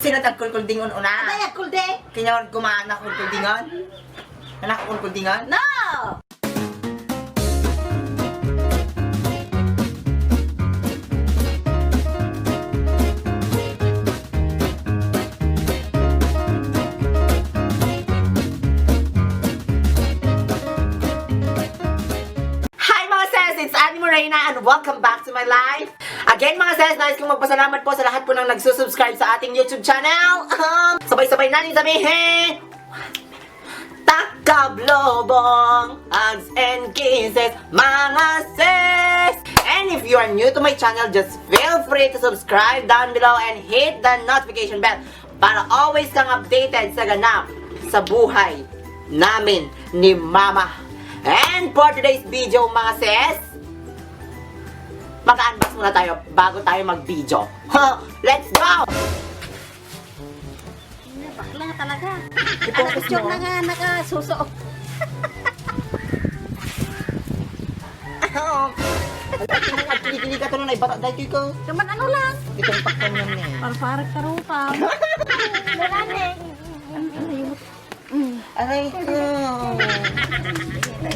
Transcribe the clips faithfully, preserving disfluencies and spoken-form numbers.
Nagkulkuldingon una. Atay, agkuldi. Kanya kumanak kulkuldingon? Anak kulkuldingon? No! Hi, mga sis! It's Annie Morena and welcome back to my life. Again, mga sis, nais kong magpasalamat po sa lahat po ng nagsusubscribe sa ating YouTube channel. Um, sabay-sabay natin sabihin, Takablobong, hugs and kisses, mga sis! And if you are new to my channel, just feel free to subscribe down below and hit the notification bell para always kang updated sa ganap sa buhay namin ni Mama. And for today's video, mga sis, mag-unbox muna tayo bago tayo mag-video. Let's go! Bakla talaga. I-focus mo. Anak, na nga, nakasuso. Oo. Ang ating mga kilikili ka to na naibata dahil ko. Kaman ano lang? Itong pakpan niya niya. Parang parang karupa. Wala na eh. Aray ko.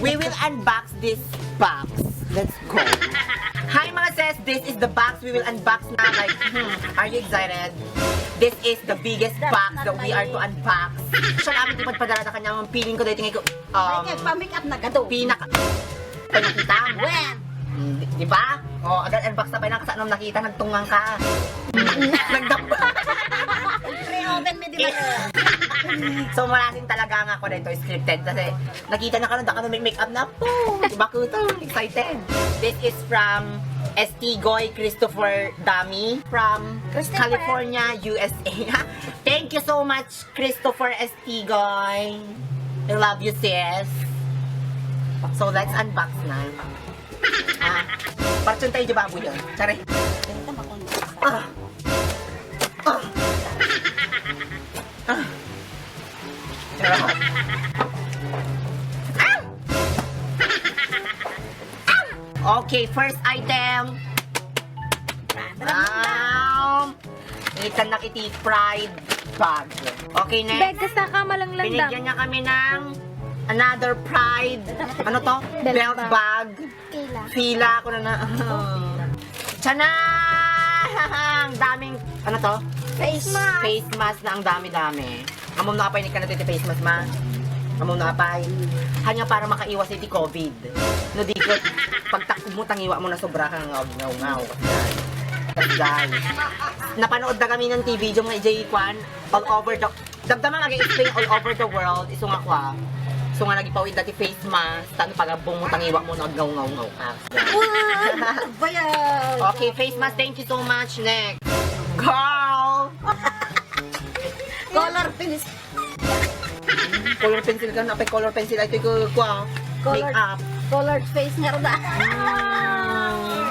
We will unbox this box. Let's go. Hi, mga sis. This is the box we will unbox na. Like, hmm, are you excited? This is the biggest box that we are to unbox. Siya namin di magpadala na kanya. Ang feeling ko dahil tingin ko, um, Ay, nagpa-make up na gado. Pinaka-, Pinakita mo. Well. Hmm, di, di ba? O, agad unbox na pa yun. Kasi anong nakita, nagtungang ka. Nagdamba. Pre-open mi, di ba? So, malasing talaga nga ako dito, scripted. Kasi, nakita na ka na, daka na may make-up na. Po, di ba, kuto? Excited. This is from Estigoy Christopher Dami from Christopher. California, U S A. Thank you so much, Christopher Estigoy. I love you, sis. So, let's unbox na. Ah, parang tayo di baboy yun. Tsare. Ah. Ah. Ah. Charot. Ah! Ah! Okay, first item. Wow! Itan na iti Pride bag. Okay, next. Bag, kasta ka malanglang. Binigyan niya kami ng another Pride. Ano to? Belt bag. Bag. Fila. Fila ako na na. Tiyan na! Ang daming, ano to? Face mask. Face mask na ang dami-dami. Amom na apay ni kanito iti face mask, ma. Amom na apay. Hanya para makaiwas iti covid. No, di ko, pagtakbo mo, tangiwa mo na sobra kang ngaw-ngaw. Guys. Napanood na kami ng T V, yung nga ijay kwan, all over the Damdama nga ag-explain all over the world, isu nga kua. Isu nga nagipawid dati face mask, tan pagabong mo, tangiwa mo, no, agngawngawngawka. Wow! Ano ba yan? Okay, face mask, thank you so much. Next. Girl! Color pencil. Color pencil ka na, pay color pencil, ay, ito yung kua. Colored, makeup. Colored face nga rada. Mm.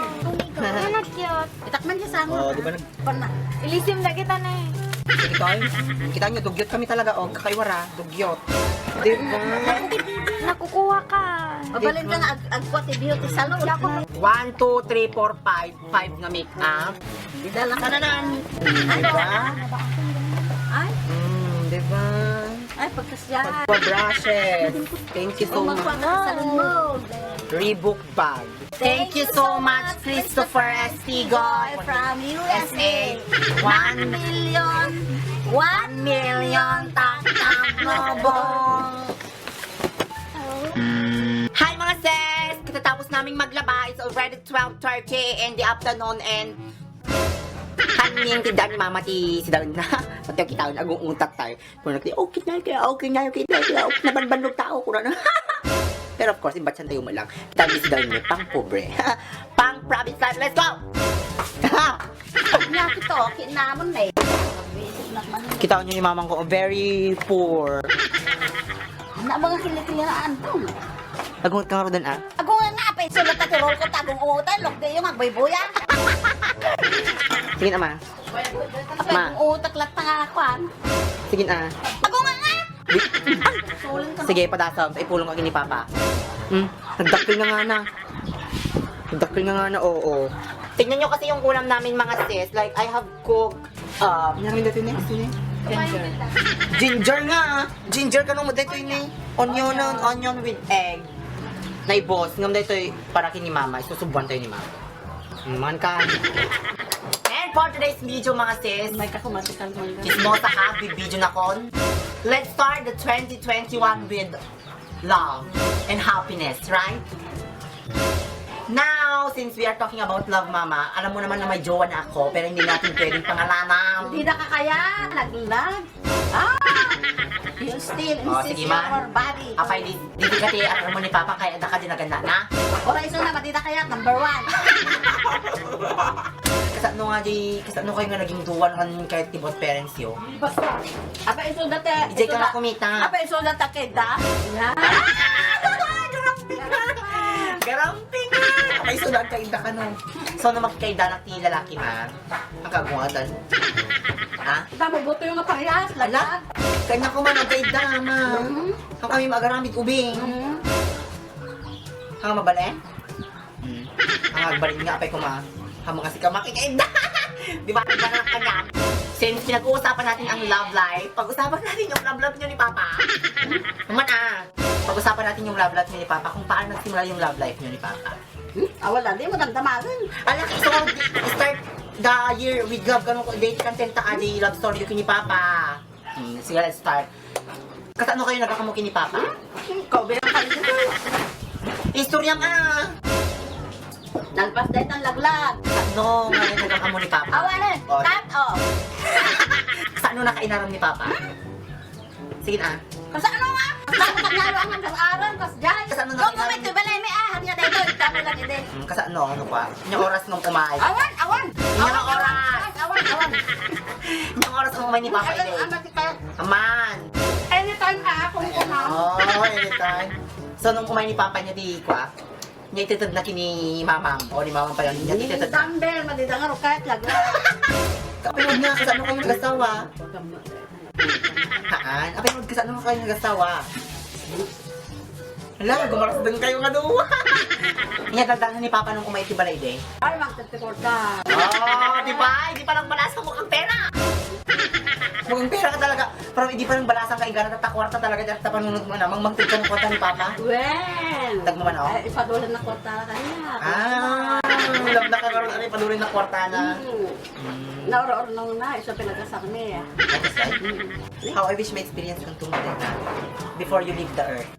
Ano, cute? Itakman niya sa Oh, di ba nag- Pan na. Ilisim na kita na eh. Kita, eh. Kita niyo, dugyot kami talaga, oh, kakaiwara, dugyot. Di ba? Nakukuha ka. Mabalin ka nga, ag-, agkuha ti beauty salon. One, two, three, four, five. Five nga make-up. Di dala ka na nan. Di ba? Ay. Mm, di ba? Ay, pagkasya. Pagpa-brushes. Thank you so much. Magpapakasalon mo. Reebok bag. Thank you so much, Christopher Estigoy from U S A. One million. One million taktak lobong. Hi, mga sis! Katatapos naming maglaba, it's already twelve thirty in the afternoon and kanin ti daan ni Mama ti sidaen na. Pati kita, agung-utak tayo. Kuna ti, "Okay na, kaya okay na, okay na, kaya okay na, banbannog tao," kuna na. Pero of course, imbatsan tayo mo lang. Kita ni si Daniel, pang pobre. Pang province life, let's go! Nya kito, kinamon na eh. Kita niyo ni mamang ko, very poor. Na mga kilikili na anto. Agungot ka nga ron, ah. Agungot nga, pa insulat na ti role ko, tagong utay, lokde yung agbuybuya. Sige na, ma. Ma. Ang utak latta nga, kwan. Sige na. Agungot nga! Di- Suling ka. Sige, padasam. Sa ipulong ako ni Papa. Hmm? Nagdakkel nga nga na. Nagdakkel nga nga na, oo. Tingnan nyo kasi yung ulam namin, mga sis. Like, I have cooked Ah, ano naman dati ni? Sino? Ginger. Ginger nga, ah. Ginger kano mo dito ni. Onion, onion with egg. Naibos, ngam dito para kini mama, isusubuan tayo ni mama. Naman ka. And for today's video, mga sis, May kakumatikan mo yun. Chismosa ka, bibideo na kon. Let's start the twenty twenty-one with love and happiness, right? Now, since we are talking about love, mama, alam mo naman na may jowa na ako, pero hindi natin pwedeng pangalanan. Hindi na kakaya, naglag. Ah! You still Oh, insist sige, your ma. Body. Apay, di, di, di ka ti, alam mo ni Papa, kaya da ka di naganda na. Oray so na, madida kaya, number one. Kasano nga di, kasano kayo nga naging duwan kan kahit ti both parents yo? Basta. Apa iso dati? Ijay ka na kumita. Apa iso dati keda? Yan. Garamping! Ay, so daan kaida ka, no? So, no, makikaida na ti lalaki, ma? Ang kaguatan. Ha? Tama, buto yung parehas, Ala? Lahat. Kanya ko man, ang kaida, ma. Mhm. Ang kami magaramit, ubing. Mhm. Ang mabali? Hmm. Ang agbalik nga, apay ko, ma. Ang mga sika, makikaida. Di ba, ang anak ka niya? Since pinag-uusapan natin ang love life, pag-usapan natin yung love life niyo ni Papa. Naman, ah. Pag-usapan natin yung love life niyo ni Papa, kung paano nagsimula yung love life niyo ni Papa. Hmm? Ah, wala. Di mo damdamagan. Ala, so, start the year with love. Ganun ko, date kan tenta, adi, love story yung ni Papa. Hmm, sige, let's start. Kasano kayo nagkakamuki ni Papa? Hmm? Ikaw, bilang kayo dito. Istorya ka na. Nalpas dahil ang laglag. Kasano nga yung nagkakamu ni Papa? Awanan. Oh. Cut off. Kasano nakainaram ni Papa? Sige na. Kasano nga? Kasano nga? Ang nag-aral, kas dyan. Kasano nga? Kung kumay, balay, may ahad nga dito. Ikaw mo lang, hindi. Hmm, kasano? Ano pa? Inyang oras ng umay. Awan, awan. Inyang oras. Awan, awan, awan. Inyang oras ng umay ni Papa, Awan, hindi. Awan, awan. Aman. Anytime, ah, kung kumam. Oh, anytime. So, nung umay ni Papa niya, di kwa? Niya ititud na kini Mamam. O, ni Mamam pala niya ititud na. Dumbbell, madidangaro, kahit laglag. Kapag nga, kasano kayo nag-asawa? Haan? Apay, magkasano nga kayo nag-asawa? Hala, gumaras din kayo nga duwa. Iya, dagdagan ni Papa nung umay ti balay, de. Ay, magtitikorta. Oh, di ba? Di pa lang balas ang mukhang pera. Mukhang pera ka talaga. Pero di pa lang balasang kaigana, tatakwarta talaga, di ta panunod mo na. Mangmangtid ka ng kwarta ni Papa. Well. Tagmo man, oh. Ay, ipadulan na kwarta kanya. Ah, alam na ka karon, ano, ipadulan na kwarta na. Mm. Mm. Naura-ura nung na, iso pinagkasakmi, ah. Ano sa? Mm. How I wish may experience kang tungkol na before you leave the earth.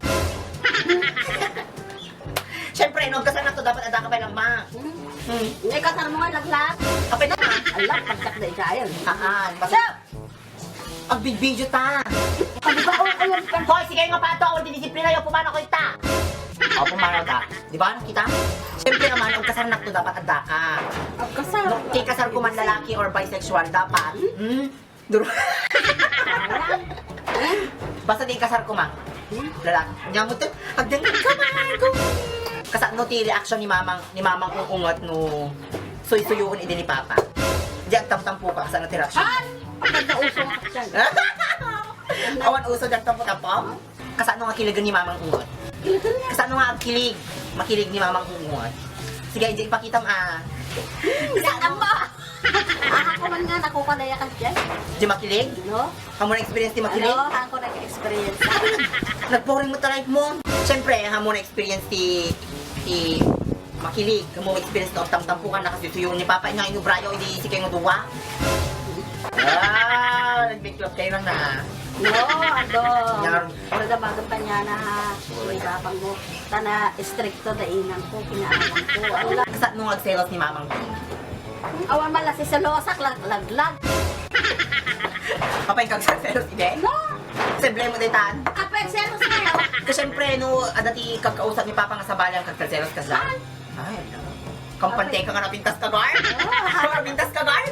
Siyempre, nung kasal na to, dapat ada ka pa lang, ma. Hmm. Hmm. May kasal mo nga, laglag. Kapit na, ma. Ala, pagsak na ikayan. Haan, basta So, agbidbidyo ta. Ano ba? Oh, ayun pa. Hoy, sige nga pa to, ang didisiplina, yung pumanaw ko ita. O, pumanaw ta. Di ba, nakita? Siyempre naman, ang kasal na to, dapat ada ka. Ang kasal. Kung kasal ko man lalaki or bisexual, dapat. Hmm? Duro. Basta di kasar ko, ma. Lalaki. Nya mo to, agdenggan ka, man. Kasano ti reaction ni mamang, ni mamang ungungot no suysuyoon idi ni papa? Di agtamtampo ka, kasano ti reaction? Ay! Pagkauso nga siya. Awan uso di agtampo-tampo? Kasano nga kiligan ni mamang ungot? Kiligan niya. Kasano nga agkilig? Makilig ni mamang ungot. Sige, di ipakita mo, ah. Saan mo? Ah, ako man nga, nakukulaya ka dyan. Di makilig? No? Amo na experience ti makilig? Ano, ako nag-experience. Nag-boring mo ta life mo. Siyempre, amo na experience ti, ti makilig. Amo experience ti agtamtampo ka, nakasusuyo ni papa, nga inubrayo, hindi si kayo duwa. Ah, nag-make love kayo lang na. No, ado. Yar- Pero dabagan pa niya na, ha. Hindi ba pang mo? Tana, estrikto da inang ko, kinaanak ko. Ang la- Kasano nga agselos ni mamang ko? Awan man la si Selosak, lag-, laglag. Kapay kag selos, ide? No. Sable mo ditan. Kapay selos na yun. Kasi siyempre, no, ada ti kagkausap ni Papa nga sabali ang kagselos ka sa. Ay. Ay, ano? Kampante ka nga napintas ka, Gar? Oo. Napintas ka, Gar?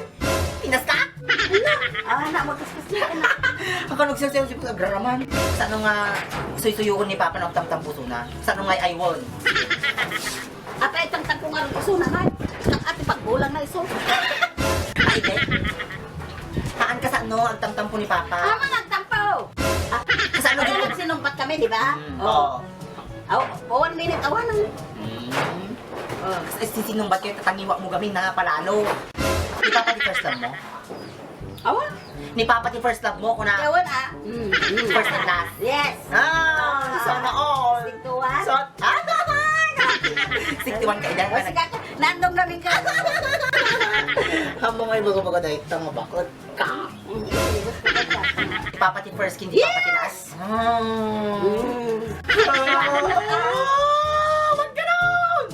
Pintas ka? Ah, na, magkaskas na ka na. Ang kanugsiw-siw, si Pag-, agraraman. Kasano nga suysuyoon ni Papa na agtamtampo suna? Kasano nga ay-aywon? At ay tangtang ko nga rin iso naman. At ipagbulang na iso. Ay, di. Haan kasano agtamtampo ni Papa? Ama, nagtampo! Ah, kasano Kaya din? Nagsinumbat kami, di ba? Mm, Oo. oo. Aw, one minute, awan ang Mm. Oh. Eh, sisinumbat kayo, tatangiwa mo gamin na palalo. Di Papa di first love mo? Awa? Ni Papa ti first love mo, kuna. Ewan, ah. Mm, mm. First and last. Yes. Ah, sana all. Stick to one. So, ah, tama na. Stick to one ka, idan. O, sige, nandong kami ka. Amo nga ibaga-baga dahil tama bakot ka. Mm, gusto ko ka. Ni Papa ti first, hindi Papa ti last. Yes. Ah. Mm. Ah, ba't ganon?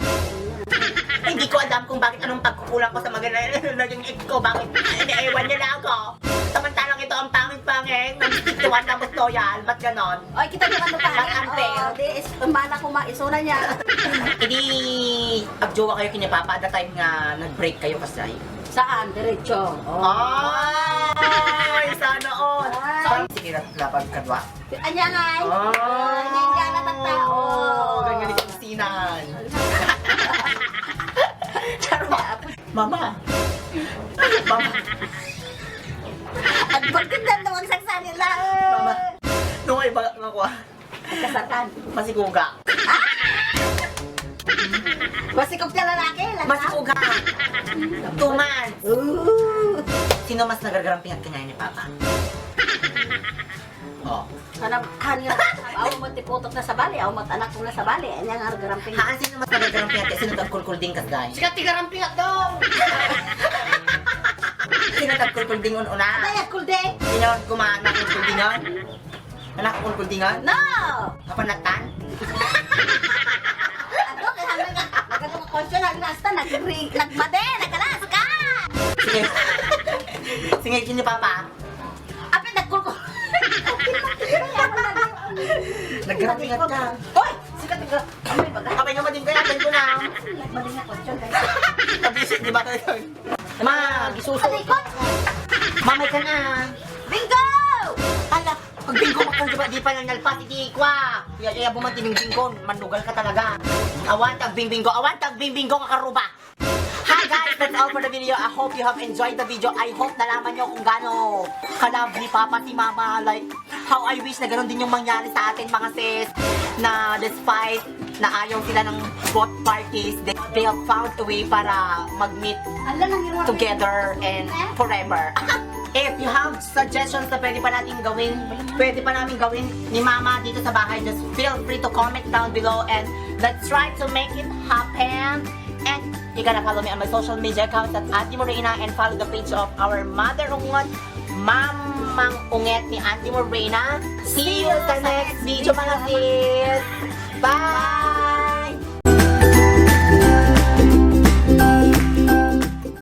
Hindi ko alam kung bakit, anong pagkukulang ko sa mga na-, naging ex ko, bakit iniwan nila ako. Samantalang ito ang pangit-pangit, nag-stick to one tapos loyal, ba't ganon? Oy, kita naman na pangit. Ba't unfair? Oh, di, is, ang bala ko ma-, isuna niya. Hindi, agjowa kayo kini Papa at the time nga nag-break kayo, kasay. Saan? Diretso. Oh. Ay, sana all. Ay. Saan? Sige, lapag kadwa. Anya nga, ay? Oh. Oh, anya nga na tattao. Ganyan ni Christinan. Charot. Mama. Mama. Agpagtindan na magsagsanila. Mama. Nung ay ba, nga kuha? Kasatan. Masikuga. Masikog ka lalaki, laki. Masikuga. Two months. Ooh. Sino mas nagargarampingat kanya ni Papa? Oh. Kana, han nga, aw mo ti putok na sa bali, aw mo anak ko na sa bali, anya nga garamping. Haan, sino mas nagagaramping at sino tagkulkulding kasday? Sikat ti garamping at daw. Sino tagkulkulding un-una? Atay, agkulding. Sino kuma nagkulkuldingan? Anak kulkuldingan? No! Kapanatan? Ato, kaya hanggang nagkatong question, nagmade, nagkalas ka! Sige. Sige, kini Papa. Apin, nagkulko. Nagkapingat ka. Hoy! Sikat ka. Amay baga. Kapay nga mading kaya, dyan ko na. Nagmading na kotse, guys. Nabisi, di ba tayo? Ma, gisuso. Alikot. Mamay ka na. Bingo! Ala, pag bingo mo kung di ba, di pa nang nalpas, iti kwa. Iya, iya, bumanti ng bingo, manugal ka talaga. Awan, tag bingbingo, awan, tag bingbingo, kakaruba. Hi guys, that's all for the video. I hope you have enjoyed the video. I hope nalaman nyo kung gaano ka-love ni Papa si Mama. Like, how I wish na ganun din yung mangyari sa atin, mga sis, na despite na ayaw sila ng both parties, they, they have found a way para mag-meet together and forever. If you have suggestions na pwede pa natin gawin, pwede pa namin gawin ni Mama dito sa bahay, just feel free to comment down below and let's try to make it happen. And you gotta follow me on my social media accounts at Ate Morena and follow the page of our Mother Ungot, Mamang Unget ni Auntie Morena. See you sa next video, mga sis. Bye!